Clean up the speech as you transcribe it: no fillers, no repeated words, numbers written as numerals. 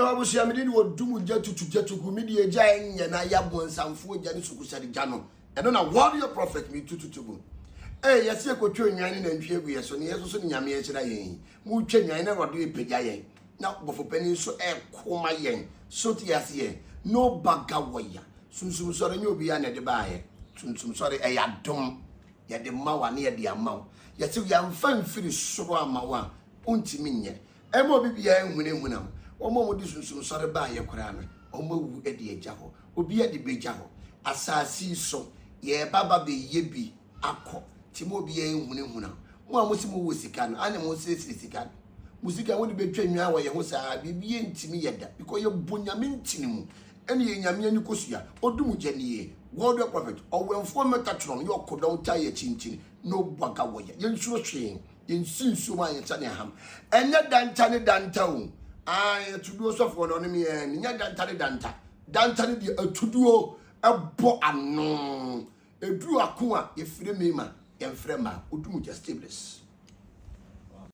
Yɛwɔ abusua mede ne wɔdum gya tutu gya tugu me deɛ gya ɛnyɛ na yɛ abonsamfoɔ gya ne sukusɛde gya no ɛno na warrior prophet me tututu gu. Ee yɛse yɛkɔtwa nnwan ne nantwie agu yɛ so ne yɛ so so ne Nyame ahyira yɛn yi. Motwa nnwan na Awurade repagya yɛn na bɔfo panin nso ɛko ma yɛn. So te aseɛ? No baga wɔya. Sunsum sɔre nyɛ obiara na ɛde baayɛ. Sunsum sɔre ɛyɛ adom. Yɛde ma wa ne yɛde ama wo. Yɛse yɛamfa mfiri soro ama wo a wontumi nyɛ. Ɛmma obi biara nhunahuna wo. Wɔn a wɔde sunsum sɔre baeɛ koraa no, wɔawu de agya hɔ. Obiara de bɛgya hɔ. Asase yi so, yɛreba aba bɛyɛ bi akɔ. Nti mma obiara nhunahuna wo. Mo a mose mowɔ sika no, ana mosrɛsrɛ sika no? Mo sika mode bɛtwa nnwan wɔ yɛn ho saa, biribiara ntumi yɛ da. Because yɛbɔ Nyame ntini mu, ɛne yɛn Nyame ani kosua. Odum gya nie, Warrior Prophet, ɔwɛmfoɔ Metatron, yɛ ɔkodɔm taa yɛ kyinkyin, no bwaga wɔ yɛ. Yɛnsuro hwee. Yɛnsi nsuo mu a yɛnsa ne aham. Ɛnyɛ danta ne danta o. Ae, atuduo sɔfoɔ no ɔne me ɛɛ, nyɛ danta ne danta. Danta ne deɛ atuduo ɛbɔ ano. Ɛduru ako a, yɛfrɛ mmarima, yɛmfrɛ mmaa. Odum gya, stay blessed.